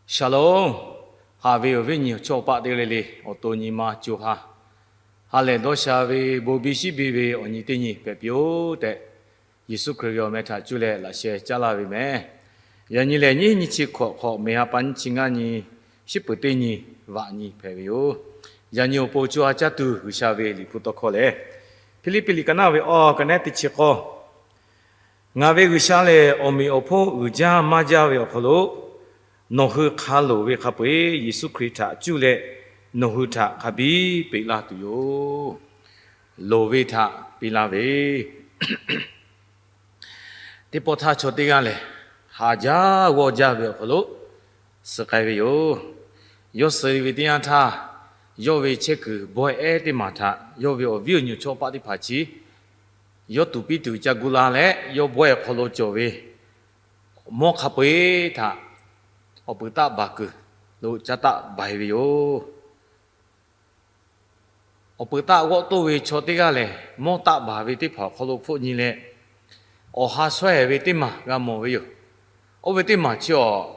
Shalom. Haꞈ ve awˬ viˉ nyi awˬ chawˇ paˆ teˇ g'aˇ le le, awˬ to nyi ma co ha ha lehˬ dawˇ sha ve, bon biˇ shiˉ biˇ ve awˬ nyi teˇ nyi hpehꞈ piˇ-oˆ tehꞈ, Yeˍsuˆ Hkriꞈ ve awˬ meh htaꞈ cuˇ leh laꞈ sheh caˉ laˇ ve mehˍ. Yaꞈ nyi lehˬ, nyiˇ nyiˇ chi hkawꞈ hk'awꞈ, mehˍ ha pa nyiˇ chi ngaˇ nyi, shiˉ peuˍ teˇ nyi, vaꞈ nyi hpehꞈ ve yoˬ. Yaꞈ nyi awˬ pon co ha caˇ tuˬ G'uiˬsha ve liꞈ hpu tawˇ hkawˇ lehˬ, Hpiˇliˇpiˆ liꞈ ka naˆ ve awˬ, ka naˆ teˇ chi k'awˇ, Ngaˬ ve G'uiˬsha lehˬ, awˬ meꞈ awˬ hponˇ uiˍ jaˇ maˇ jaˇ ve awˬ hk'aw lo nawˬ hui hk'a loˍ ve hk'a peu-eˬ Yeˍsuˆ Hkriꞈ htaꞈ cuˇ leh, nawˬ hui htaꞈ hk'a biˇ peꞈ laˇ tuˬ yoˬ. Loˍ ve htaꞈ piˇ laˇ ve, teˇ pawˆ htaˇ chaw teˇ g'aˇ lehˬ, haˍ jaˇ g'awˇ jaˇ ve awˬ hk'aw lo suh k'ai ve yoˬ. Yawˇ suh ve teˇ yanˇ htaˇ, yawˇ ve chehˇ kuiˬ bawehˇ ehˉ teˇ maˬ htaꞈ yawˇ ve awˬ viˉ awˬ nyi chaw paˆ teˇ hpaˍ chi yawˇ tuˍ piˇ tuˬ ca gu la leh, yawˇ bawehˇ awˬ hk'aw lo cawˬ ve mawˇ hk'a peu-eˬ htaꞈ awˬ peuˬ taˆ baˬ kuiˬ lo caˇ taˆ baˬ-e ve yoˬ. Awˬ peuˬ taˆ g'awˆ toˇ ve chaw teˇ g'aˇ lehˬ, mawˇ taˆ baˬ ve teˇ hpaˍ awˬ hk'aw lo hpfuhˆ nyi leh, awˬ ha shawehˇ ve teˇ maˬ g'a mawˬ ve yoˬ. Oˇ ve teˇ maˬ chi awˬ,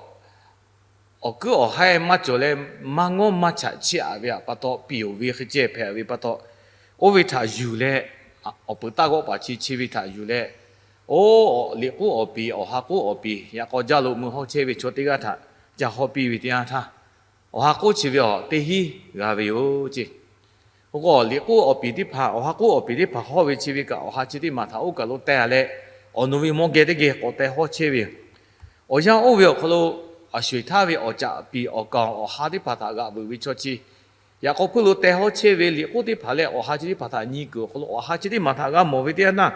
awˬ kuiˉ awˬ haiˇ maˇ cawˬ leh, maˇ ngawˉ maˇ chaꞈ chiˇ aꞈ ve pa taw, piˍ-oˬ ve hk'e ceh hpehꞈ ve pa taw, oˇ ve htaꞈ yuˬ leh, awˬ peuˬ taˆ g'awˆ paˍ chi chi ve htaꞈ yuˬ leh, oˇ liꞈ k'oˉ awˬ piˍ, awˬ ha k'oˉ awˬ piˍ, yaꞈ k'aw jaˇ lo mui hawˇ chehˇ ve chaw teˇ g'aˇ htaꞈ ca hawˇ piˇ ve teˇ yanˇ htaˇ, awˬ ha k'oˉ chi ve awˬ teˇ hinˉ g'a ve yoˬ ceˇ. K'o k'o, liꞈ k'oˉ awˬ piˍ teˇ hpaˍ, awˬ ha k'oˉ awˬ piˍ teˇ hpaˍ hawˇ ve chi ve kaꞈ, awˬ ha chi teˇ maˬ htaꞈ oˇ kaˬ lo teh leh, awˬ nu ve mawˇ geh teˇ geh k'awꞈ teh hawˇ chehˇ ve yoˬ. Awˬ yanˇ oˇ ve awˬ hk'aw lo, aˬ sho-eˬ htaˇ ve awˬ caꞈ piˍ awˬ kaˍ awˬ ha teˇ hpaˍ htaꞈ g'aꞈ veuꞈ ve chaw chi, yaꞈ k'aw hpuˇ lo teh hawˇ chehˇ ve liꞈ k'oˉ teˇ hpaˍ leh awˬ ha chi teˇ hpaˍ htaꞈ nyi kuiˬ awˬ hk'aw lo, awˬ ha chi teˇ maˬ htaꞈ g'a mawˬ ve teˇ yanˇ htaˇ,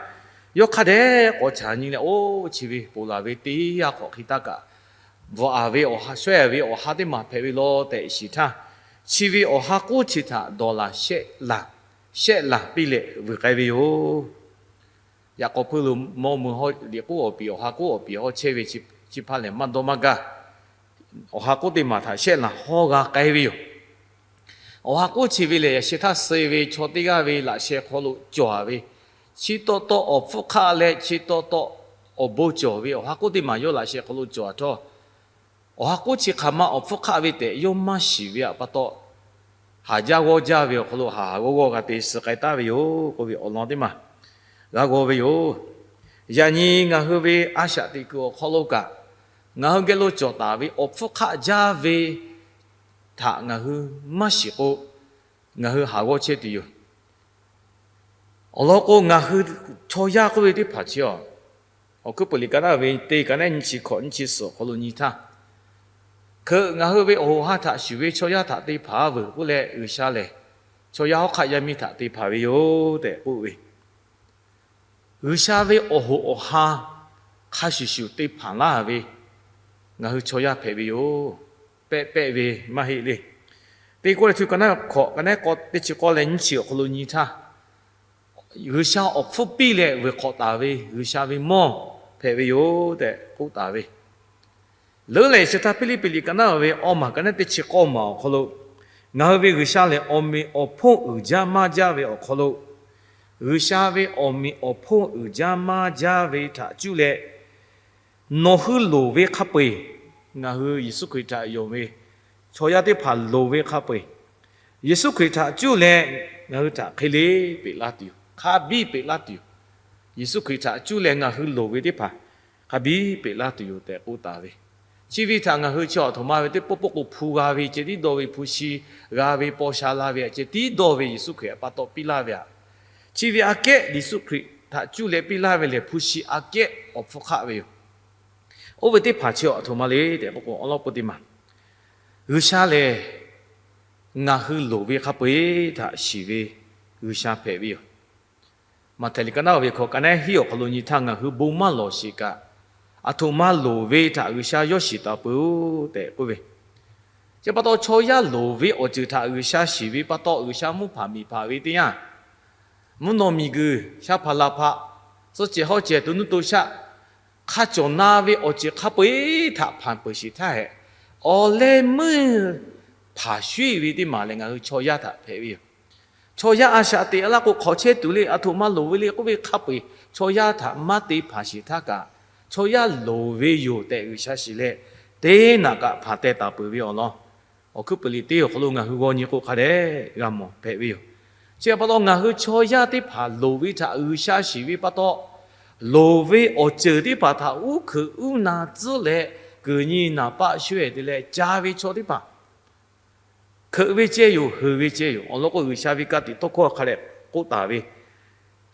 yawˇ hk'a dehꞈ k'awꞈ chaꞈ nyi leh, oˇ chi ve ponˬ laˬ ve teˇ yanˇ hk'awꞈ hk'e taˇ kaꞈ, bvuhꞈ-a ve awˬ ha, shawehˇ ve awˬ ha teˇ maˬ hpehꞈ ve law tehꞈ shiˍ htaˇ, chi ve awˬ ha k'oˉ chi htaꞈ dawˬ laˬ shehˆ laˬ, shehˆ laˬ piˇ leh vuiˬ k'ai ve yoˬ. Yaꞈ k'aw hpuˇ lo mawˇ mui hawˇ, liꞈ k'oˉ awˬ piˍ, awˬ ha k'oˉ awˬ piˍ hawˇ chehˇ ve chi hpaˇ lehˬ, maˇ dawˇ maˇ gaˇ, awˬ ha k'oˉ teˇ maˬ htaꞈ shehˆ laˬ hawˇ g'a k'ai ve yoˬ. Awˬ ha k'oˉ chi ve lehˬ, yaꞈ sheh htaˇ suh ve chaw teˇ g'aˇ ve laꞈ sheh hk'aw lo cawˬ-a ve, chi taw taw awˬ hpfuhˇ hk'aˆ leh chi taw taw awˬ bon cawˬ ve awˬ ha k'oˉ teˇ maˬ yawˇ laꞈ sheh hk'aw lo cawˬ-a htawˇ, awˬ ha k'oˉ chi hk'aˬ ma awˬ hpfuhˇ hk'aˆ ve tehꞈ yawˇ maˇ shiˍ ve pa taw, haˍ jaˇ g'awˇ jaˇ ve awˬ hk'aw lo haˍ haˍ g'awˇ g'awˇ g'a te suh k'ai taˍ ve yoˬ k'oˆ ve awˬ lawn teˇ maˬ g'a g'aw ve yoˬ. Yaꞈ nyi ngaˬ hui ve a shaꞈ teꞈ kuiˬ awˬ hk'aw lo kaꞈ, ngaˬ hui geh lo cawˬ taˍ ve awˬ hpfuhˇ hk'aˆ jaˇ ve htaꞈ ngaˬ hui maˇ shiˍ k'o, ngaˬ hui haˍ g'awˇ chehˇ tuˬ yoˬ. Awˬ lawn k'o, ngaˬ hui chaw yaˇ k'oˆ ve teˇ hpaˍ chi a, Awˬ hkuiˉ peuˬ liꞈ ka naˆ ve teˇ ka naˆ nyiˇ chi hkawꞈ nyiˇ chi suhˍ awˬ hk'aw lo nyi htaˇ, hkeuꞈ ngaˬ hui ve awˬ hoꞈ ha htaꞈ shuˍ ve chaw yaˇ htaꞈ te hpanˍ-a veuˬ k'oˆ leh, G'uiˬsha lehˬ chaw yaˇ hawˉ hk'aˆ yaˇ miˇ htaꞈ te hpanˍ ve yoˬ tehꞈ k'oˆ ve, G'uiˬsha ve awˬ hoꞈ awˬ ha hk'a shuˍ shuˍ te hpanˍ laˇ ve ngaˬ hui chaw yaˇ hpehꞈ ve yoˬ. Pehˆ pehˆ ve maˇ heˆ le. Teˇ Kawˇrenˍhtuˆ ka naˆ hkawꞈ ka naˆ k'awˇ teˇ chi k'awˇ leh nyiˇ chi awˬ hk'aw lo nyi htaˇ, G'uiˬsha awˬ hpfuhˇ piˇ leh vuiˬ hk'awꞈ taˍ ve G'uiˬsha ve mawˇ hpehꞈ ve yoˬ tehꞈ k'oˆ taˍ ve, leuˉ lehˬ chi htaˇ Hpiˇliˇpiˆ liꞈ ka naˆ ve awˇ maˬ ka naˆ teˇ chi k'awˇ maˬ awˬ hk'aw lo, ngaˬ hui ve G'uiˬsha lehˬ awˬ meꞈ awˬ hponˇ uiˍ jaˇ maˇ jaˇ ve awˬ hk'aw lo, G'uiˬsha ve awˬ meꞈ awˬ hponˇ uiˍ jaˇ maˇ jaˇ ve htaꞈ cuˇ leh, nawˬ hui loˍ ve hk'a peu-eˬ, ngaˬ hui Yeˍsuˆ Hkriꞈ htaꞈ yonˍ ve chaw yaˇ teˇ hpaˍ loˍ ve hk'a peu-eˬ, Yeˍsuˆ Hkriꞈ htaꞈ cuˇ leh ngaˬ hui htaꞈ hk'e le peꞈ laˇ tuˬ yoˬ. Hk'a biˇ peꞈ laˇ tuˬ yoˬ. Yeˍsuˆ Hkriꞈ htaꞈ cuˇ leh ngaˬ hui loˍ ve teˇ hpaˍ hk'a biˇ peꞈ laˇ tuˬ yoˬ tehꞈ k'oˆ taˍ ve, chi ve htaꞈ ngaˬ hui chi awˬ htoꞈ ma ve teˇ pawˆ pawˆ k'o hpu g'a ve ceh tiˉ dawˇ ve, hpu shi g'a ve paw sha la ve aꞈ ceh tiˉ dawˇ ve Yeˍsuˆ Hkriꞈ pa taw piˇ laˇ ve aꞈ, chi ve aꞈ kehˉ Yeˍsuˆ Hkriꞈ htaꞈ cuˇ leh piˇ laˇ ve lehˬ, hpu shi aꞈ kehˉ awˬ hpfuhˇ hk'aˆ ve yoˬ. Oˇ ve teˇ hpaˍ chi awˬ htoꞈ ma le tehꞈ k'oˆ k'o, awˬ lawn peu teˇ maˬ, G'uiˬsha lehˬ ngaˬ hui loˍ ve hk'a peu-eˬ htaꞈ shiˍ ve G'uiˬsha hpehꞈ ve yoˬ. Maꞈhtehˍ liꞈ ka naˆ ve hkawꞈ ka naˆ hiˉ awˬ hk'aw lo nyi htaˇ, ngaˬ hui bon maˇ lawˬ sheˍ kaꞈ, aˬ htoꞈ ma loˍ ve htaꞈ G'uiˬsha yawˇ shiˍ taˍ peuˬ-oˬ tehꞈ k'oˆ ve, chi pa taw chaw yaˇ loˍ ve awˬ ceuˬ htaꞈ G'uiˬsha shiˍ ve pa taw, G'uiˬsha mvuhˇ hpanˍ miˬ hpanˍ ve teˇ yanˇ, mvuhˇ naw miˬguiˬ, shaˉ hpaˍ laˬ hpaꞈ, suh cehˬ hawˉ cehˬ, to nuˇ to shaˆ, hk'a cawˬ na ve awˬ ceuˬ hk'a peu-eˬ htaꞈ hpanˍ peuˬ sheˍ htaˇ hehꞈ, awˬ leh meuˇ hpanˍ shuˉ ve teˇ maˬ lehˬ ngaˬ hui chaw yaˇ htaꞈ hpehꞈ ve yoˬ. Chaw yaˇ a shaꞈ teꞈ laˇ k'o, hk'awꞈ chehˇ tuˬ le, aˬ htoꞈ ma loˍ ve le k'oˆ ve hk'a peu-eˬ chaw yaˇ htaꞈ maˇ te hpanˍ sheˍ htaˇ kaꞈ, chaw yaˇ loˍ ve yoˬ tehꞈ G'uiˬsha shiˍ leh, teˇ naꞈ kaꞈ hpanˍ teh taˍ peuˬ ve awˬ lawn, Awˬ hkuiˉ puiˍ liꞈ teˇ awˬ hk'aw lo ngaˬ hui g'aw nyi k'o hk'a dehꞈ g'a mawˬ hpehꞈ ve yoˬ. Chi pa taw ngaˬ hui chaw yaˇ teˇ hpaˍ loˍ ve htaꞈ G'uiˬsha shiˍ ve pa taw, loˍ ve awˬ ceuˬ teˇ hpaˍ htaꞈ uˉ hkeuꞈ uˉ na tcuhˉ leh, kuiˬ nyi naˍ paˆ shu-ehˍ te leh ca ve chaw teˇ hpaˍ, hkeuꞈ ve ceh yoˬ, heuˬ ve ceh yoˬ. Awˬ lawn k'o, G'uiˬsha ve ka tiꞈ tawˇ hkawˇ hk'a dehꞈ k'oˆ taˍ ve,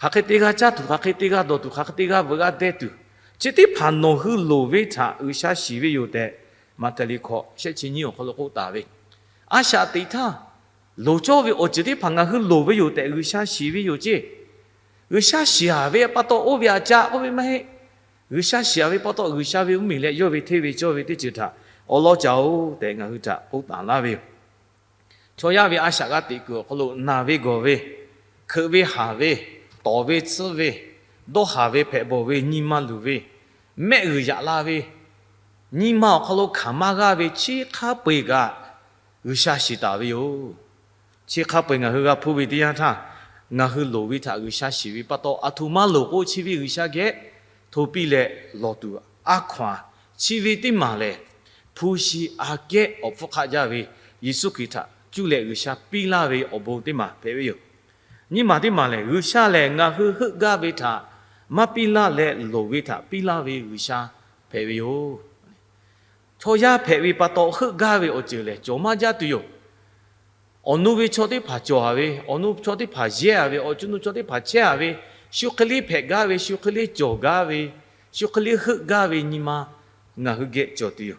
hk'aˬ hk'e te g'a caˇ tuˬ, hk'aˬ hk'e te g'a dawˬ tuˬ, hk'aˬ hk'e te g'a veuꞈ g'a deh tuˬ, chi teˇ hpaˍ nawˬ hui loˍ ve htaꞈ G'uiˬsha shiˍ ve yoˬ tehꞈ, Maꞈhtehˍ liꞈ hkawꞈ shehˆ chi nyiˇ awˬ hk'aw lo k'oˆ taˍ ve. A shaꞈ teꞈ htaˇ, loˍ cawˇ ve awˬ ceuˬ teˇ hpaˍ ngaˬ hui loˍ ve yoˬ tehꞈ G'uiˬsha shiˍ ve yoˬ ceˇ. G'uiˬsha shiˍ-aˍ ve pa taw oˇ ve aꞈ ca k'oˆ ve maˇ heˆ. G'uiˬsha shiˍ-aˍ ve pa taw, G'uiˬsha ve mvuhˇmiˬ leh yawˇ ve hteˇ ve cawˇ ve teˇ ceuˬ htaꞈ awˉ lawˉ ca-oˬ tehꞈ ngaˬ hui htaꞈ k'oˆ taˍ laˇ ve yoˬ. Chaw yaˇ ve a shaꞈ g'a teꞈ kuiˬ awˬ hk'aw lo naˬ ve gawˬ ve, hkeuꞈ ve haˍ ve, tawˍ ve tsuhˇ ve, dawˇ haˍ ve hpehꞈ bawˬ ve, nyi ma luˬ ve, mehˆ g'uiˬ yaꞈ la ve, nyi ma awˬ hk'aw lo hkanˍ maˇ g'aˇ ve chi hk'a peu-eˬ kaꞈ G'uiˬsha shiˍ taˍ ve yoˬ. Chi hk'a peu-eˬ ngaˬ hui g'a hpuˇ ve teˇ yanˇ htaˇ, ngaˬ hui loˍ ve htaꞈ G'uiˬsha shiˍ ve pa taw, aˬ htoꞈ ma loˍ k'o chi ve G'uiˬsha geh hto piˇ leh lawˬ tuˬ aˉ hkaw-anˬ. Chi ve teˇ maˬ lehˬ, hpu shi aꞈ kehˉ awˬ hpfuhˇ hk'aˆ jaˇ ve Yeˍsuˆ Hkriꞈ htaꞈ cuˇ leh G'uiˬsha piˇ laˇ ve awˬ bon teˇ maˬ hpehꞈ ve yoˬ. Nyiˇ maˬ teˇ maˬ lehˬ, G'uiˬsha lehˬ ngaˬ hui heuˆ gaˇ ve htaꞈ maˇ piˇ laˇ leh, loˍ ve htaꞈ piˇ laˇ ve G'uiˬsha hpehꞈ ve yoˬ. Chaw yaˇ hpehꞈ ve pa taw, heuˆ gaˇ ve awˬ ceuˬ lehˬ cawˬ maˇ jaˇ tuˬ yoˬ. Awˬ nu ve chaw teˇ hpaˍ cawˬ-a ve, awˬ nu chaw teˇ hpaˍ yehˇ-a ve, awˬ co nu chaw teˇ hpaˍ chehˇ-a ve, shu hk'e le hpehꞈ gaˇ ve, shu hk'e le cawˬ gaˇ ve, shu hk'e le heuˆ gaˇ ve nyi ma ngaˬ hui geh cawˬ tuˬ yoˬ.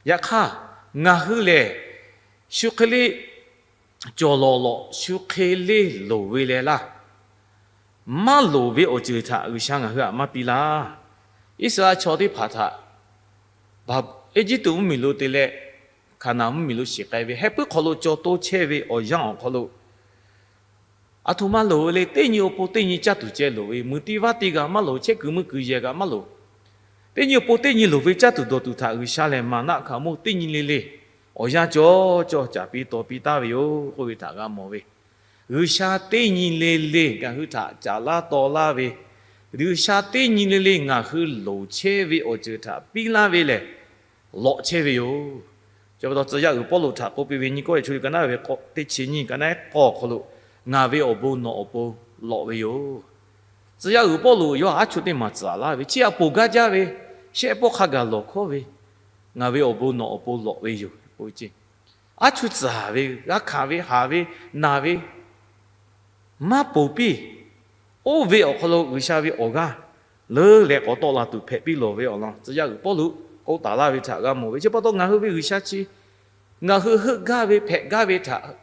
Yaꞈ hk'aˇ, ngaˬ hui lehˬ shu hk'e le cawˬ lawˬ lawꞈ, shu hk'e le loˍ ve leh laˇ. Maˇ loˍ ve awˬ ceuˬ htaꞈ G'uiˬsha ngaˬ hui htaꞈ maˇ piˇ laˇ. Iˉsaˍreˍlaˆ chaw teˇ hpaˍ htaꞈ Eˇjiˇtuꞈ mvuhˇmiˬ lo te leh Hkaˍnanˍ mvuhˇmiˬ lo shiˍ k'ai ve, heh puiˉ hk'aw lo caw toˇ chehˇ ve awˬ yanˇ awˬ hk'aw lo, aˬ htoꞈ ma loˍ ve le, teˇ nyi awˬ pon teˇ nyi caˇ tuˬ ceh loˍ ve, muiˬ tiˇ vaˇ teˇ g'aˇ maˇ loˍ, chehˇ kuiˬ mui kuiˬ yehˬ kaꞈ maˇ loˍ. Teˇ nyi awˬ pon teˇ nyi loˍ ve caˇ tuˬ dawˬ tuˬ htaꞈ G'uiˬsha lehˬ maˍnaˆ hkaoˍmonˇ teˇ nyi le le awˬ yanˇ cawˬ cawˬ caˍ piˇ taw piˇ taˍ ve yoˬ k'oˆ ve htaꞈ g'a mawˬ ve. G'uiˬsha teˇ nyi le le ngaˬ hui htaꞈ caˍ laˇ taw laˇ ve, G'uiˬsha teˇ nyi le le ngaˬ hui loˍ chehˇ ve awˬ ceuˬ htaꞈ piˇ laˇ ve lehˬ, lawꞈ chehˇ ve yoˬ. Chi pa taw tcuh yaˇ uiˍ Pawˇluꞈ htaꞈ k'oˆ piˇ ve, nyi kawˇ e cho ka naˉ ve teˇ chi nyiˇ ka naˉ k'awˇ awˬ hk'aw lo, Ngaˬ ve awˬ bon nawˬ awˬ pon lawꞈ ve yoˬ. Tcuh yaˇ uiˍ Pawˇluꞈ yawˇ aˉ chuˇ teˇ maˬ tcuhˍ laˇ ve, chi aꞈ poˬ gaˇ jaˇ ve, shehˆ pawˆ hk'a gaˬ lawˬ hkawˉ ve, Ngaˬ ve awˬ bon nawˬ awˬ pon lawꞈ ve yoˬ. Aˉ chuˇ tcuhˍ ve, g'a hkanˍ ve, haˍ ve, naˬ ve, maˇ poˬ piˇ. Oˇ ve awˬ hk'aw lo G'uiˬsha ve awˬ g'aˇ leuˉ leh k'awꞈ tawˆ la tuˬ hpehꞈ piˇ lawˬ ve awˬ lawn tcuh yaˇ uiˍ Pawˇluꞈ k'oˆ taˍ laˇ ve htaꞈ g'a mawˬ ve. Chi pa taw ngaˬ hui ve G'uiˬsha chi ngaˬ hui heuˆ gaˇ ve hpehꞈ gaˇ ve htaꞈ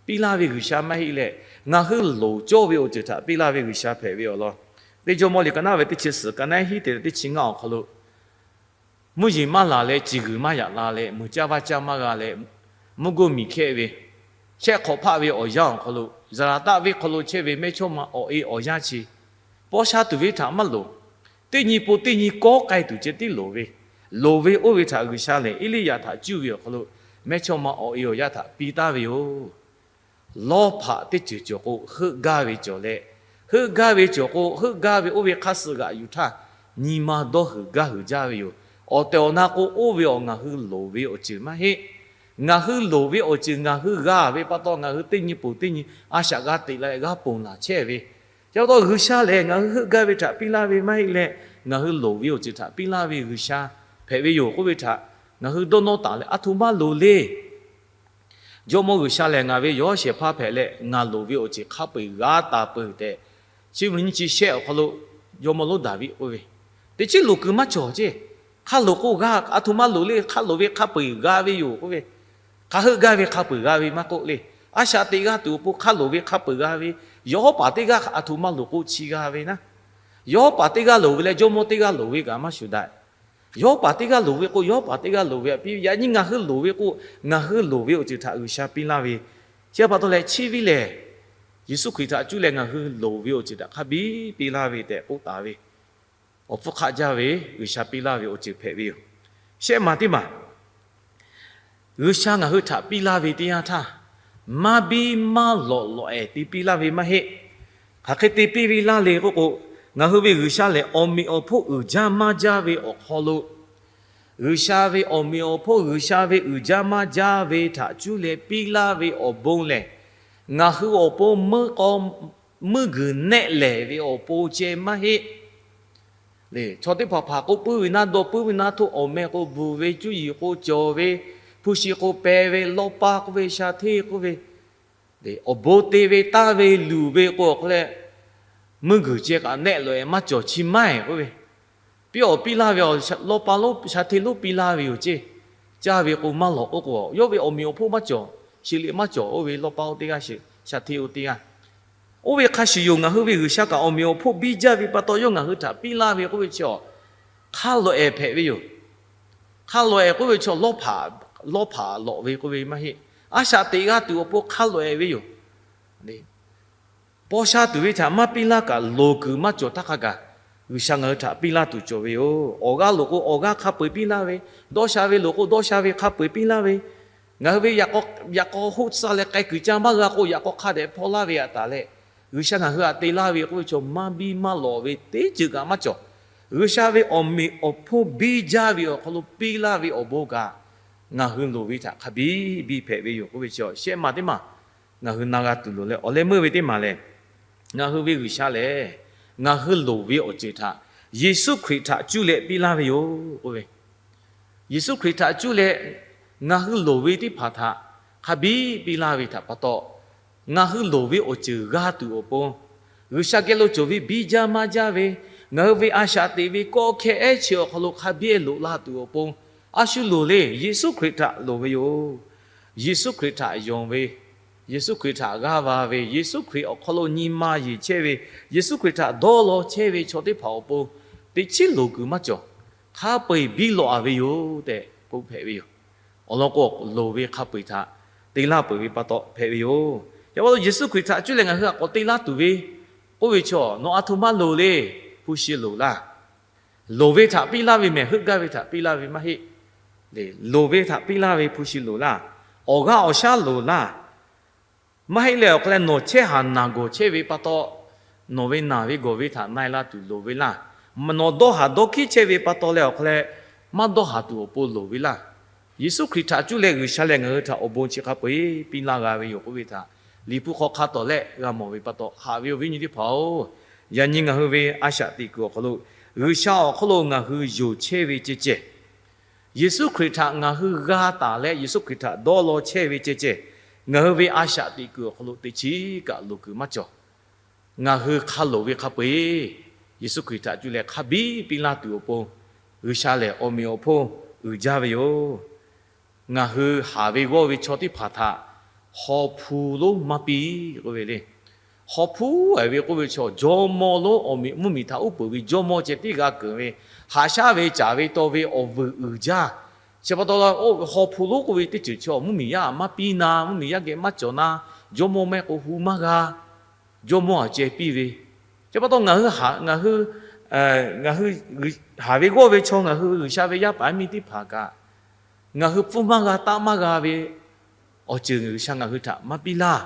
piˇ laˇ ve G'uiˬsha maˇ heˆ leh, ngaˬ hui loˍ cawˇ ve awˬ ceuˬ htaꞈ piˇ laˇ ve G'uiˬsha hpehꞈ ve awˬ lawn, teˇ Jawˇmawˇ liꞈ ka naˉ ve teˇ chi suhˍ ka naˉ hiˉ te leh teˇ chi ngaˇ awˬ hk'aw lo, mvuhˇ yeˬ maˇ laˬ leh, ciˬ g'uiˬ maˇ yaꞈ la leh, meuˬ caˇ vaˇ caˇ maˇ g'a leh, mvuhˇ goˇ miˬ hkehˆ ve, shehˆ hk'awꞈ hpaˆ ve awˬ yanˇ awˬ hk'aw lo, Zaˍlaˍtaˆ venˇ hk'aw lo chehˇ ve mehˇchawˇma awˬ e awˬ yanˇ chi, paw sha tuˬ ve htaꞈ maˇ loˍ. Teˇ nyi pon teˇ nyi kawˉ k'ai tuˬ ceh tiˉ loˍ ve, loˍ ve oˇ ve htaꞈ G'uiˬsha lehˬ Eˇliˇyaꞈ htaꞈ cuˇ ve awˬ hk'aw lo, mehˇchawˇma awˬ e awˬ yanˇ htaꞈ piˇ taˍ ve yoˬ. Lawˇ hpaꞈ teˇ ceuˬ cawˬ k'o, heuˆ gaˇ ve cawˬ leh, heuˆ gaˇ ve cawˬ k'o, heuˆ gaˇ ve oˇ ve hk'aˇ suh g'aꞈ yuˬ htaˇ, nyi ma dawˇ huiˍ gaˇ huiˍ jaˇ ve yoˬ. Awˬ tehˬ awˬ na k'o, oˇ ve awˬ ngaˬ hui loˍ ve awˬ ceuˬ maˇ heˆ. Ngaˬ hui loˍ ve awˬ ceuˬ ngaˬ hui g'a ve pa taw, ngaˬ hui teˇ nyi pon teˇ nyi a shaꞈ g'a teꞈ la leh g'a ponˬ laˬ chehˇ ve. Chi pa taw G'uiˬsha lehˬ ngaˬ hui heuˆ gaˇ ve htaꞈ piˇ laˇ ve maˇ heˆ leh, ngaˬ hui loˍ ve awˬ ceuˬ htaꞈ piˇ laˇ ve G'uiˬsha hpehꞈ ve yoˬ k'oˆ ve htaꞈ ngaˬ hui dawˇ nawˇ taˍ leh, aˬ htoꞈ ma loˍ le. Jawˇmawˇ G'uiˬsha lehˬ ngaˬ ve yawˇ shehˍ hpaˇ hpehꞈ leh, ngaˬ loˍ ve awˬ ceuˬ hk'a peu-eˬ g'a taˍ peuˬ tehꞈ, chi ve nyiˇ chi shehˆ awˬ hk'aw lo jawˇmawˇ lonˉ Daˍviˆ k'oˆ ve, teˇ chiˉ loˍ kuiˬ maˇ cawˬ ceˇ. Hk'a loˍ k'o g'a, aˬ htoꞈ ma loˍ le, hk'a loˍ ve hk'a peu-eˬ g'a ve yoˬ k'oˆ ve, hk'a heuˆ gaˇ ve hk'a peu-eˬ g'a ve maˇ k'oˆ le. A shaꞈ teꞈ g'aˇ tuˬ awˬ pon hk'a loˍ ve hk'a peu-eˬ g'a ve, yawˇ paˍ teˇ g'aˇ aˬ htoꞈ ma loˍ k'o chi g'a ve naˉ. Yawˇ paˍ teˇ g'aˇ loˍ ve leh jawˇmawˇ teˇ g'aˇ loˍ ve kaꞈ maˇ shuˍ daꞈ. Yawˇ paˍ teˇ g'aˇ loˍ ve k'o, yawˇ paˍ teˇ g'aˇ loˍ ve htaꞈ piˇ ve, yaꞈ nyi ngaˬ hui loˍ ve k'o, ngaˬ hui loˍ ve awˬ ceuˬ htaꞈ G'uiˬsha piˇ laˇ ve. Chi pa taw leh chi ve lehˬ, Yeˍsuˆ Hkriꞈ htaꞈ cuˇ leh ngaˬ hui loˍ ve awˬ ceuˬ htaꞈ hk'a biˇ piˇ laˇ ve tehꞈ k'oˆ taˍ ve, awˬ hpfuhˇ hk'aˆ jaˇ ve G'uiˬsha piˇ laˇ ve awˬ ceuˬ hpehꞈ ve yoˬ. Shehˆ maˬ teˇ maˬ, G'uiˬsha ngaˬ hui htaꞈ piˇ laˇ ve teˇ yanˇ htaˇ, maˇ biˇ maˇ lawꞈ lawꞈ-ehˍ te piˇ laˇ ve maˇ heˆ. Hk'aˬ hk'e te piˇ ve laˇ le k'oˆ k'o, ngaˬ hui ve G'uiˬsha lehˬ awˬ meꞈ awˬ hponˇ uiˍ jaˇ maˇ jaˇ ve awˬ hk'aw lo, G'uiˬsha ve awˬ meꞈ awˬ hponˇ, G'uiˬsha ve uiˍ jaˇ maˇ jaˇ ve htaꞈ cuˇ leh piˇ laˇ ve awˬ bon lehˬ, ngaˬ hui awˬ pon meuˇ k'aw meuˇ guiˬ nehˆ lehˍ ve awˬ pon ceh maˇ heˆ. Chaw teˇ hpaˍ hpaˍ k'oˆ puiˉ ve naˇ, dawˇ puiˉ ve naˇ htoˇ, awˬ meh k'o bvuhˬ ve, cuˇ yiˍ k'o cawˬ ve, hpu shi k'o peh ve, lawˇ paˇ k'oˆ ve, sha hteˇ k'oˆ ve, awˬ bon te ve, tanˇ ve, luˬ ve k'o awˬ hk'aw leh, meuˇ guiˬ ceh kaꞈ nehˆ lawꞈ-e maˇ cawˬ, chi maˇ-eˬ k'oˆ ve, piˇ awˬ piˇ laˇ ve, lawˇ paˇ sha hteˇ lonˉ piˇ laˇ ve yoˬ ceˇ. Caˇ ve k'o maˇ lawꞈ k'oˆ k'o, yawˇ ve awˬ meꞈ awˬ hponˇ maˇ cawˬ. Shiˍ liꞈ maˇ cawˬ, oˇ ve lawˇ paˇ oˇ teˇ g'aˇ, sha hteˇ oˇ teˇ g'aˇ. Oˇ ve hk'a shuˍ yoˬ, ngaˬ hui ve G'uiˬsha kaꞈ awˬ meꞈ awˬ hponˇ biˇ jaˇ ve pa taw, yawˇ ngaˬ hui htaꞈ piˇ laˇ ve k'oˆ ve chaw, hk'a lawꞈ-e hpehꞈ ve yoˬ. Hk'a lawꞈ-e k'oˆ ve chaw, lawˇ hpaꞈ lawꞈ ve k'oˆ ve maˇ heˆ. A shaꞈ teꞈ g'a tuˬ awˬ pon hk'a lawꞈ-e ve yoˬ. Paw sha tuˬ ve htaꞈ maˇ piˇ laˇ kaꞈ, loˍ kuiˬ maˇ cawˬ htaˇ hk'a gaˬ, G'uiˬsha ngaˬ hui htaꞈ piˇ laˇ tuˬ cawˬ ve yoˬ. Awˬ g'aˇ loˍ k'o, awˬ g'aˇ hk'a peu-eˬ piˇ laˇ ve, dawˇ sha ve loˍ k'o, dawˇ sha ve hk'a peu-eˬ piˇ laˇ ve, ngaˬ hui ve yaꞈ k'aw hoˆ tcuh leh k'ai kuiˬ caˇ maˇ g'a k'o, yaꞈ k'aw hk'a dehꞈ hpaw laˇ ve yaꞈ taˍ leh, G'uiˬsha ngaˬ hui htaꞈ te laˇ ve k'oˆ ve chaw, maˇ biˇ maˇ lawꞈ ve teˇ ceuˬ kaꞈ maˇ cawˬ. G'uiˬsha ve awˬ meꞈ awˬ hponˇ biˇ jaˇ ve awˬ hk'aw lo piˇ laˇ ve awˬ bon kaꞈ, ngaˬ hui loˍ ve htaꞈ hk'a biˇ biˇ hpehꞈ ve yoˬ k'oˆ ve chaw, shehˆ maˬ teˇ maˬ ngaˬ hui na g'a tuˬ loˍ leh, awˬ leh meuˇ ve teˇ maˬ lehˬ, ngaˬ hui ve G'uiˬsha lehˬ, ngaˬ hui loˍ ve awˬ ceuˬ htaꞈ Yeˍsuˆ Hkriꞈ htaꞈ cuˇ leh piˇ laˇ ve yoˬ k'oˆ ve, Yeˍsuˆ Hkriꞈ htaꞈ cuˇ leh ngaˬ hui loˍ ve teˇ hpaˍ htaꞈ hk'a biˇ piˇ laˇ ve htaꞈ pa taw, ngaˬ hui loˍ ve awˬ ceuˬ g'a tuˬ awˬ pon, G'uiˬsha geh lo cawˬ ve biˇ jaˇ maˇ jaˇ ve, ngaˬ hui ve a shaꞈ teꞈ ve kawˆ hkehˇ ehˉ chi awˬ hk'aw lo hk'a biˇ loꞈ la tuˬ awˬ pon, a shu loˍ le, Yeˍsuˆ Hkriꞈ htaꞈ loˍ ve yoˬ. Yeˍsuˆ Hkriꞈ htaꞈ yonˍ ve, Yeˍsuˆ Hkriꞈ htaꞈ g'aˇ va ve, Yeˍsuˆ Hkriꞈ awˬ hk'aw lo nyi ma yeˬ chehˇ ve, Yeˍsuˆ Hkriꞈ htaꞈ dawˇ law chehˇ ve chaw teˇ hpaˍ awˬ pon, teˇ chiˉ loˍ kuiˬ maˇ cawˬ. Hk'a peu-eˬ biˇ lawꞈ-a ve yoˬ tehꞈ k'oˆ hpehꞈ ve yoˬ. Awˬ lawn k'o, loˍ ve hk'a peu-eˬ htaꞈ te laˇ peuˬ ve pa taw hpehꞈ ve yoˬ. Yaꞈ hk'aˇ, Yeˍsuˆ Hkriꞈ htaꞈ cuˇ leh ngaˬ hui htaꞈ k'awꞈ te laˇ tuˬ ve k'oˆ ve chaw, nawˬ a htoꞈ ma loˍ le. Hpu shi loˍ laˇ. Loˍ ve htaꞈ piˇ laˇ ve mehˬ, heuˆ gaˇ ve htaꞈ piˇ laˇ ve maˇ heˆ. Loˍ ve htaꞈ piˇ laˇ ve hpu shi loˍ laˇ. Awˬ g'aˇ awˬ shaˉ loˍ laˇ. Maˇ heˆ leh awˬ hk'aw leh nawˬ chehˇ haˍ naˬ gawˬ chehˇ ve pa taw, nawˬ ve naˬ ve gawˬ ve htaꞈ na-e la tuˬ loˍ ve laˇ. Nawˬ dawˇ haˍ dawˇ hkiˉ chehˇ ve pa taw leh awˬ hk'aw leh, maˇ dawˇ haˍ tuˬ awˬ pon loˍ ve laˇ. Yeˍsuˆ Hkriꞈ htaꞈ cuˇ leh G'uiˬsha lehˬ ngaˬ hui htaꞈ awˬ bon chi hk'a peu-eˬ piˇ laˇ g'a ve yoˬ k'oˆ ve htaꞈ Liꞈ hpu hk'aw hk'a tawˍ lehˆ g'a mawˬ ve pa taw, haꞈ ve awˬ viˉ nyi teˇ hpaˍ-oˬ, yaꞈ nyi ngaˬ hui ve a shaꞈ teꞈ kuiˬ awˬ hk'aw lo, G'uiˬsha awˬ hk'aw lo ngaˬ hui yonˍ chehˇ ve ceh ceh, Yeˍsuˆ Hkriꞈ htaꞈ ngaˬ hui g'a taˍ leh Yeˍsuˆ Hkriꞈ htaꞈ dawˇ law chehˇ ve ceh ceh, ngaˬ hui ve a shaꞈ teꞈ kuiˬ awˬ hk'aw lo teˇ chiˉ kaꞈ loˍ kuiˬ maˇ cawˬ. Ngaˬ hui hk'a loˍ ve hk'a peu-eˬ Yeˍsuˆ Hkriꞈ htaꞈ cuˇ leh hk'a biˇ piˇ laˇ tuˬ awˬ pon, G'uiˬsha lehˬ awˬ meꞈ awˬ hponˇ uiˍ jaˇ ve yoˬ. Ngaˬ hui haˍ ve g'awˇ ve chaw teˇ hpaˍ htaꞈ haw hpu lonˉ maˇ piˇ k'oˆ ve le. Haw hpu-a ve k'oˆ ve chaw, jawˇmawˇ lonˉ awˬ meꞈ mvuhˇmiˬ htaꞈ uˉ peunˍ ve jawˇmawˇ ceh tiˉ g'a keunˍ ve, haꞈ shaˉ ve caˍ ve taw ve awˬ vuiˬ uiˍ jaˇ. Chi pa taw, haw hpu lonˉ k'oˆ ve teˇ ceuˬ chaw mvuhˇmiˬ yaˇ maˇ piˇ na, mvuhˇmiˬ yaˇ geh maˇ cawˬ na, jawˇmawˇ mehˆ k'o hu maˇ g'a. Jawˇmawˇ-a ceh piˇ ve. Chi pa taw ngaˬ hui, ngaˬ hui, ngaˬ hui haˍ ve g'awˇ ve chaw, ngaˬ hui G'uiˬsha ve yaˇ paˍ miˇ teˇ hpaˍ kaꞈ, ngaˬ hui pfuhˇ maˇ g'a, taˆ maˇ g'a ve awˬ ceuˬ G'uiˬsha ngaˬ hui htaꞈ maˇ piˇ laˇ.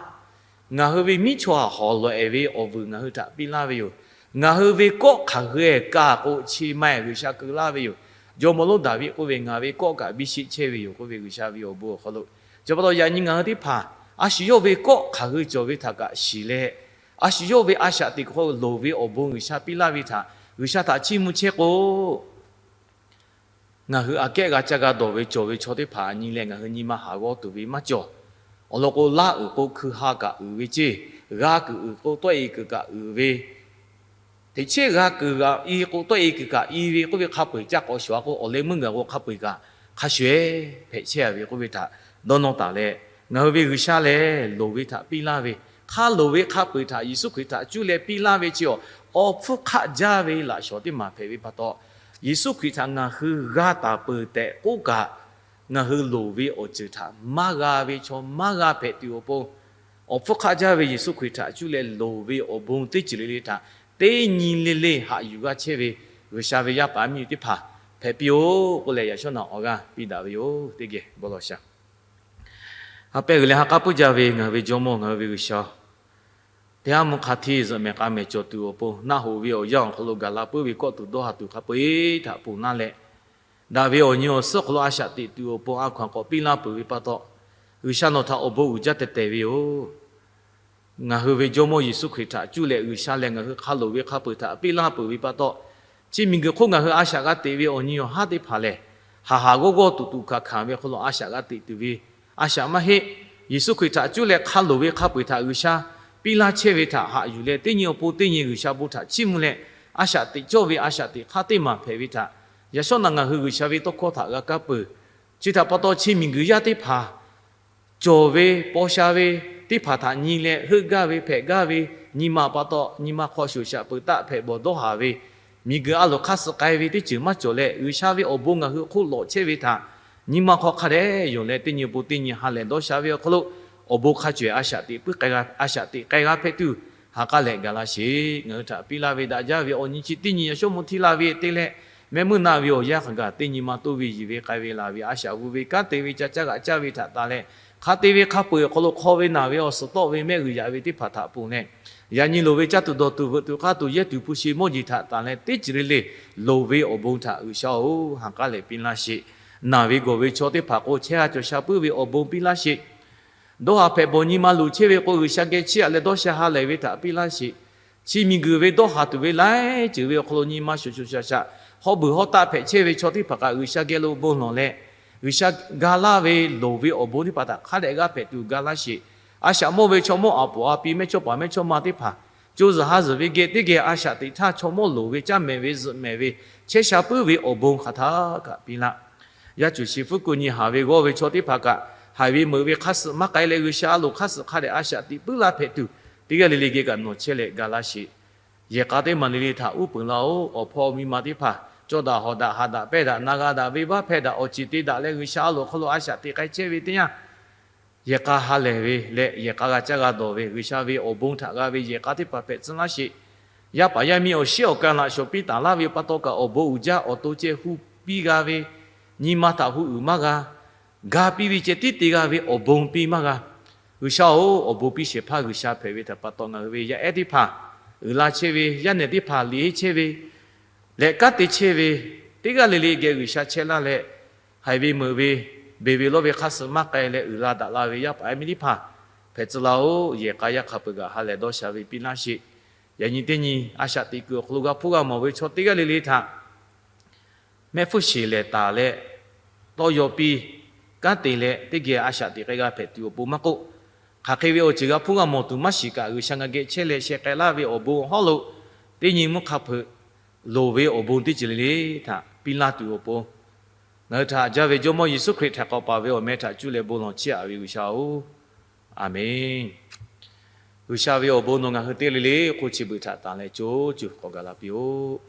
Ngaˬ hui ve miˉ chaw haˍ hawˍ lawꞈ-e ve awˬ vuiˬ ngaˬ hui htaꞈ piˇ laˇ ve yoˬ. Ngaˬ hui ve kawˆ hk'aˬ hui-e kaꞈ k'o, chi ma-e G'uiˬsha keu laˇ ve yoˬ. Jawˇmawˇ lonˉ Daˍviˆ k'oˆ ve, Ngaˬ ve kawˆ kaꞈ biˇ sheˆ chehˇ ve yoˬ k'oˆ ve, G'uiˬsha ve awˬ bon awˬ hk'aw lo. Chi pa taw yaꞈ nyi ngaˬ hui teˇ hpaˍ a shu yawˇ ve kawˆ hk'aˬ hui cawˬ ve htaꞈ kaꞈ shiˍ leh, a shu yawˇ ve a shaꞈ teꞈ kuiˬ hk'aw loˍ ve awˬ bon G'uiˬsha piˇ laˇ ve htaꞈ G'uiˬsha htaꞈ chiˇ mvuh chehˇ k'o, ngaˬ hui aꞈ kehˉ g'a caˇ g'a dawˬ ve cawˬ ve chaw teˇ hpaˍ nyi leh ngaˬ hui nyi ma haˍ g'awˇ tuˬ ve maˇ cawˬ. Awˬ lawn k'o, laˇ uiˍ k'o hkui ha kaꞈ uiˍ ve ceˇ, g'a kuiˬ uiˍ k'o tawˆ-e kuiˬ kaꞈ uiˍ ve, teꞈ chehˇ g'a kuiˬ g'a i k'o tawˆ-e kuiˬ kaꞈ i ve k'oˆ ve hk'a peu-eˬ caˇ k'awꞈ shuˍ-a k'o, awˬ leh meuˇ gaˬ k'o hk'a peu-eˬ kaꞈ hk'a shuˍ-ehˉ hpehꞈ chehˇ-a ve k'oˆ ve htaꞈ dawˇ nawˇ taˍ leh, ngaˬ hui ve G'uiˬsha lehˬ loˍ ve htaꞈ piˇ laˇ ve, hk'a loˍ ve hk'a peu-eˬ htaꞈ Yeˍsuˆ Hkriꞈ htaꞈ cuˇ leh piˇ laˇ ve chi awˬ, awˬ hpfuhˇ hk'aˆ jaˇ ve laꞈ shawˍ teˇ maˬ hpehꞈ ve pa taw, Yeˍsuˆ Hkriꞈ htaꞈ ngaˬ hui g'a taˍ peuˬ tehꞈ k'oˆ kaꞈ, ngaˬ hui loˍ ve awˬ ceuˬ htaꞈ maˇ g'a ve chaw maˇ g'a hpehꞈ tuˬ awˬ pon, awˬ hpfuhˇ hk'aˆ jaˇ ve Yeˍsuˆ Hkriꞈ htaꞈ cuˇ leh loˍ ve awˬ bon teˇ ceuˬ le le htaꞈ teˇ nyi le le haꞈ yuˬ g'a chehˇ ve G'uiˬsha ve yaˇ paˍ miˇ teˇ hpaˍ hpehꞈ piˇ-oˆ k'oˆ leh, yaꞈ shawˉ naꞈ awˬ g'aˇ piˇ daꞈ ve yoˬ. Teˇ geh bon lawˬ shaˍ. Ha pehˇ g'uiˬ leh ha k'aˉ puiˉ jaˇ ve ngaˬ hui ve Jawˇmawˇ ngaˬ hui ve G'uiˬsha-oˬ, teˇ haˉ mvuhˇ hk'a hteˇ zuhꞈ mehˍ k'a mehˍ cawˬ tuˬ awˬ pon, naˆ hoꞈ ve awˬ yanˇ awˬ hk'aw lo gaˬ la puiˉ ve kawˆ tuˬ dawˇ ha tuˬ hk'a peu-eˬ htaꞈ ponˬ laˇ leh, daꞈ ve awˬ nyi awˬ suhˉ hk'aw lo a shaꞈ teꞈ tuˬ awˬ pon a hkaw anˬ k'awꞈ piˇ laˇ peuˬ ve pa taw, G'uiˬsha nawˬ htaꞈ awˬ bon uiˍ jaˇ teh tehˍ ve yoˬ. Ngaˬ hui ve Jawˇmawˇ Yeˍsuˆ Hkriꞈ htaꞈ cuˇ leh G'uiˬsha lehˬ ngaˬ hui hk'a loˍ ve hk'a peu-eˬ htaꞈ piˇ laˇ peuˬ ve pa taw, chi miˬguiˬ hk'oˆ ngaˬ hui a shaꞈ g'a teꞈ ve awˬ nyi awˬ haˉ teˇ hpaˍ lehˬ, haˍ haˍ g'awˇ g'awˇ tuꞈ tuꞈ hkanˍ hkanˍ ve hk'aw lo a shaꞈ g'a teꞈ tuˬ ve a shaꞈ maˇ heˆ. Yeˍsuˆ Hkriꞈ htaꞈ cuˇ leh hk'a loˍ ve hk'a peu-eˬ htaꞈ G'uiˬsha piˇ laˇ chehˇ ve htaꞈ haꞈ yuˬ leh, teˇ nyi awˬ pon teˇ nyi G'uiˬsha bon htaꞈ chiˇ mvuh leh, a shaꞈ teꞈ cawˇ ve a shaꞈ teꞈ hk'aˇ teˇ maˬ hpehꞈ ve htaꞈ yaꞈ shawˉ naꞈ ngaˬ hui G'uiˬsha ve tawˇ hkawˇ htaꞈ g'a kaˇ peuˬ. Chi htaꞈ pa taw, chi miˬguiˬ yaˇ teˇ hpaˍ cawˬ ve paw sha ve teˇ hpaˍ htaꞈ nyi leh heuˆ gaˇ ve hpehꞈ gaˇ ve, nyi ma pa taw nyi ma hk'aw shoˍ shaꞈ peuˬ taˆ hpehꞈ bawˬ dawˇ haˍ ve, miˬguiˬ a loˍ hk'aˇ suh k'ai ve teˇ ceuˬ maˇ cawˬ leh, G'uiˬsha ve awˬ bon ngaˬ hui hk'oˆ lawꞈ chehˇ ve htaꞈ nyi ma hk'aw hk'a dehꞈ yonˍ leh, teˇ nyi awˬ pon teˇ nyi ha lehˬ dawˇ sha ve awˬ hk'aw lo awˬ bon hk'a cawehˬ a shaꞈ teꞈ puiˉ k'ai g'a, a shaꞈ teꞈ k'ai g'a hpehꞈ tuˬ, ha k'aˉ lehˬ gaˬ laˇ sheˍ. Ngaˬ hui htaꞈ piˇ laˇ ve daꞈ jaˇ ve awˬ nyi chi teˇ nyi yaꞈ shawˉ mvuh htiˇ laˇ ve te leh, mehˆ meuˇ naˆ ve awˬ yanˇ hk'aˬ gaˬ teˇ nyi ma toˇ ve yiˬ ve k'ai ve laˬ ve a shaꞈ g'u ve kanˉ te ve ca caˇ g'aꞈ caˇ ve htaꞈ tanˬ leh, hk'a te ve hk'a peu-eˬ awˬ hk'aw lo hk'aw ve naˬ ve awˬ suhˍ tawˆ ve mehˆ g'uiˬ yaꞈ ve teˇ hpaˍ htaꞈ ponˬ leh, yaꞈ nyi loˍ ve caˇ tuˬ dawˬ tuˬ veuꞈ tuˬ k'aˇ tuˬ yehˇ tuˬ hpu shi mawˇ jeˬ htaꞈ tanˬ leh, teˇ ceuˬ le le loˍ ve awˬ bon htaꞈ G'uiˬsha-oˬ, ha k'aˉ lehˬ piˇ laˇ sheˍ. Naˬ ve gawˬ ve chaw teˇ hpaˍ k'o, chehˇ g'a cawˬ sha puiˉ ve awˬ bon piˇ laˇ sheˍ. Dawˇ haˍ hpehꞈ bawˬ nyi ma luˬ chehˇ ve k'o, G'uiˬsha geh chiˇ aꞈ leh dawˇ sha ha lehˬ ve htaꞈ piˇ laˇ sheˍ. Chi miˬguiˬ ve dawˇ haˍ tuˬ ve laiˉ ceuˬ ve awˬ hk'aw lo nyi ma shoˍ shoˍ shaˍ shaˍ, hawˉ beuˬ hawˉ taˆ hpehꞈ chehˇ ve chaw teˇ hpaˍ kaꞈ G'uiˬsha geh lo bon lawˬ leh, G'uiˬsha ga laˇ ve loˍ ve awˬ bon teˇ hpaˍ htaꞈ hk'a dehꞈ g'a hpehꞈ tuˬ ga laˇ sheˍ. A shaꞈ mawˇ ve chaw mawˇ aˬ poˍ a pi mehˇchawˇpaˍ mehˇchawˇma teˇ hpaˍ, co zuhˬ ha zuhˬ ve geh teˇ geh a shaꞈ teꞈ htaˇ, chaw mawˇ loˍ ve caˇ mehˍ ve zuhꞈ mehˍ ve chehˇ sha puiˉ ve awˬ bon hk'aˬ htaˇ kaꞈ piˇ laˇ. Yaˇ cuˬ shi fuˉ kuiˬ nyi haˍ ve g'awˇ ve chaw teˇ hpaˍ kaꞈ, haiˬ ve meuꞈ ve hk'aˇ suh maˇ k'ai leh, G'uiˬsha a loˍ hk'aˇ suh hk'a dehꞈ a shaꞈ teꞈ puiˉ laˇ hpehꞈ tuˬ, teˇ g'aˇ le le geh kaꞈ nawˬ chehˇ leh ga laˇ sheˍ. Yehˬ k'a teˇ maˬ le le htaꞈ uˉ peunˍ laˇ-oˬ. Awˬ hpawˇ miˇ ma teˇ hpaˍ, cawˇ daꞈ hawˍ daꞈ haꞈ daꞈ pehˇ daꞈ na g'a daꞈ venˇbaˆ hpehˇ daꞈ awˬ ceˬ te daꞈ leh, G'uiˬsha a loˍ hk'aw lo a shaꞈ teꞈ k'ai chehˇ ve teˇ yanˇ, yehˬ k'a ha lehˬ ve leh yehˬ k'a g'a caˇ g'a dawˬ ve, G'uiˬsha ve awˬ bon htaꞈ g'a ve yehˬ k'a teˇ hpaˍ hpehꞈ tcuh laˇ sheˍ. Yaˇ paˍ yaˇ miˇ awˬ shiˉ awˬ ka laꞈ shawˍ piˇ taˍ laˇ ve pa taw kaꞈ, awˬ bon uiˍ jaˇ awˬ to ceh hu piˇ g'a ve, nyi ma htaꞈ hu uiˍ maˇ g'a, ga piˇ ve ceh tiˉ te g'a ve awˬ bon piˇ maˇ g'a. G'uiˬsha-oˬ, awˬ bon piˇ shehˍ hpaˇ G'uiˬsha hpehꞈ ve htaꞈ pa taw, ngaˬ hui ve yaˇ ehˉ teˇ hpaˍ uiˍ la chehˇ ve, yaˇ nehˬ teˇ hpaˍ liꞈ henˇ chehˇ ve leh kanˉ te chehˇ ve, teˇ g'aˇ le le geh G'uiˬsha chehˇ laˇ leh, haiˬ ve meuꞈ ve, beˬ ve lawˇ ve hk'aˇ suh maˇ k'ai leh uiˍ la daꞈ la ve yaˇ paˍ yaˇ miˇ teˇ hpaˍ hpehꞈ tcuh laˇ-oˬ. Yehˬ k'a yaˇ hk'a peu-eˬ kaꞈ ha lehˬ dawˇ sha ve piˇ laˇ sheˍ. Yaꞈ nyi teˇ nyi a shaꞈ teꞈ kuiˬ awˬ hk'aw lo g'a hpuˇ g'a mawˬ ve chaw teˇ g'aˇ le le htaꞈ mehˆ hpfuhˇ sheˬ lehˬ taˍ leh, tawˇ yaw piˇ, kanˉ te leh teˇ geh a shaꞈ teꞈ k'ai g'a hpehꞈ tuˬ awˬ pon maˇ k'oˆ, hk'aˬ hk'e ve awˬ ceuˬ g'a hpuˇ g'a mawˬ tuˬ maˇ shiˍ kaꞈ, G'uiˬsha ngaˬ geh chehˇ leh sheh k'ai laˇ ve awˬ bon awˬ hawˉ lo teˇ nyi mvuhˇ hk'a peu-eˬ loˍ ve awˬ bon teˇ ceuˬ le le htaꞈ piˇ laˇ tuˬ awˬ pon, ngaˬ hui htaꞈ haꞈ jaˇ ve Jawˇmawˇ Yeˍsuˆ Hkriꞈ htaꞈ k'awꞈ paˍ ve awˬ meh htaꞈ cuˇ leh bon lawˬ chehˇ-aꞈ ve G'uiˬsha-oˬ, Aˍmenˬ. G'uiˬsha ve awˬ bon nawˬ ngaˬ hui teˇ g'aˇ le le hk'oˆ chi beuꞈ htaꞈ tanˬ leh co cuˬ k'awꞈ gaˬ la piˇ-oˆ.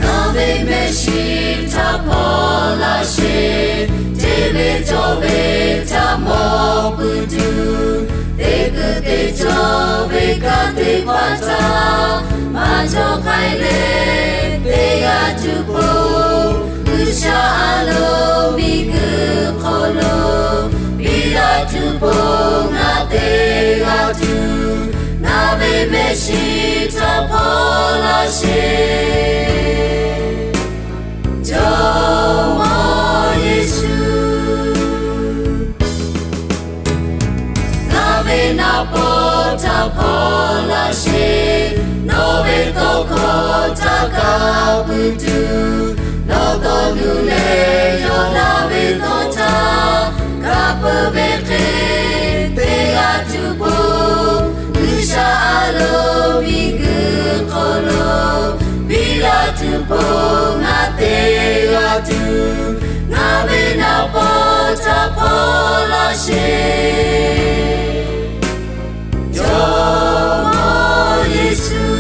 Ngaˬ ve mehˆ shiˍ htaꞈ hpaw laˇ sheˍ, hteˇ ve cawˇ ve htaꞈ mawˬ peuˬ tuˬ, teˇ kuiˬ teˇ cawˇ ve kanˉ teˇ hpaˍ htaꞈ maˇ cawˬ k'ai leh, teˇ g'aˇ tuˬ po G'uiˬsha a loˍ miˬguiˬ hk'oˆ lo biˇ la tuˬ po ngaˬ teˇ g'aˇ tuˬ, ngaˬ ve mehˆ shiˍ htaꞈ hpaw laˇ sheˍ. Jawˇmawˇ Yeˍsuˆ, ngaˬ ve naˍ paw htaꞈ hpaw laˇ sheˍ. Nawˬ ve tawˇ hkawˇ htaꞈ kaˇ pui tuˬ, nawˬ dawˇ nuˇ leh yawˇ laˇ ve tawˇ htaꞈ kaˇ peuˬ ve hk'e, teˇ g'aˇ tuˬ po G'uiˬsha a loˍ miˬguiˬ hk'oˆ lo biˇ la tuˬ po ngaˬ teˇ g'aˇ tuˬ, ngaˬ ve naˍ paw htaꞈ hpaw laˇ sheˍ. Jawˇmawˇ Yeˍsuˆ,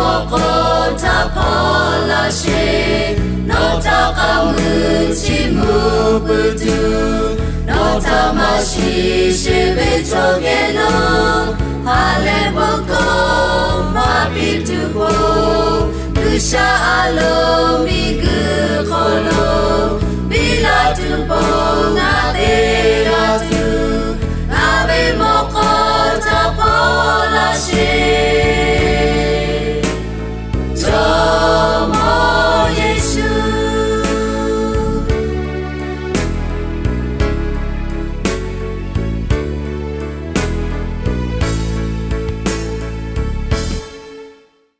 awˬ hk'aw htaꞈ hpaw laˇ sheˍ. Nawˬ htaꞈ k'aoˍ mui chi mvuh pui tuˬ, nawˬ htaꞈ maˇ shiˍ sheˍ ve chaw geh lo, ha lehˬ bon hkawˇ maˇ piˇ tuˬ k'o, G'uiˬsha a loˍ miˬguiˬ hk'aw lo biˇ laˇ tuˬ pon ngaˬ te